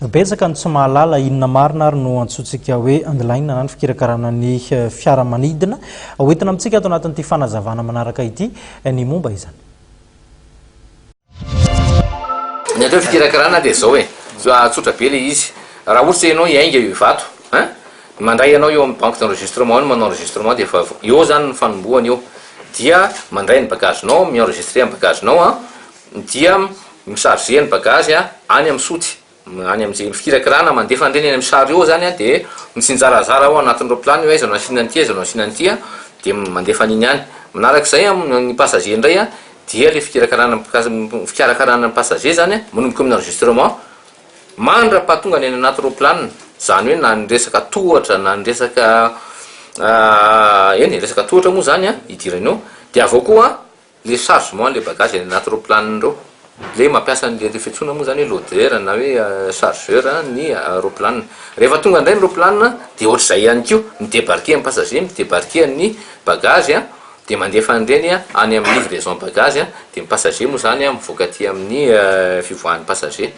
Betsaka ny tsy mahalala inona marina ary no antsointsika hoe handling na ny fikirakarana ny fiaramanidina. Hoentina amintsika ato anatin'ity fanazavana manaraka ity ny momba izany. Ny atao hoe fikirakarana dia izao e, tsotra be ilay izy, raha ohatra ianao hiainga eo Ivato ein, mandray anao eo amin'ny banque d'enregistrement eo ny manao enregistrement dia efa eo izany ny fanombohana eo, dia mandray ny bagage-nao, mi-enregistrer ny bagage-nao an, dia mi-charger ny bagage any amin'ny soute, any amin'izay fikirakirana mandefa an'ireny any amin'ny chariot zany an, dia mitsinjarazara ao anatin'ny roapilany hoe aiza no asiana an'ity, aiza no asiana an'ity an, dia mandefa an'iny any. Manarak'izay an, ny passager indray an, dia ilay fikirakarana fikarakarana ny passager zany an, manomboka amin'ny enregistrement mandra-pahatongany any anaty roapilany, izany hoe na ny resaka tohatra na ny resaka eny e, resaka tohatra moa zany an, idirany eo, dia avy eo koa Le chargement le bagage any anaty roplanina ireo, le mampiasa an'le le fiantsoana moa zany hoe loader na hoe chargeur ny roplanina. Rehefa tonga indray ny roplanina de ohatr'izay ihany koa, mi-debarquer ny passager, mi-debarquer ny bagage an, de mandefa an'ireny any amin'ny livraison bagage an, de ny passager moa zany mivoaka aty amin'ny fivoahan'ny passager.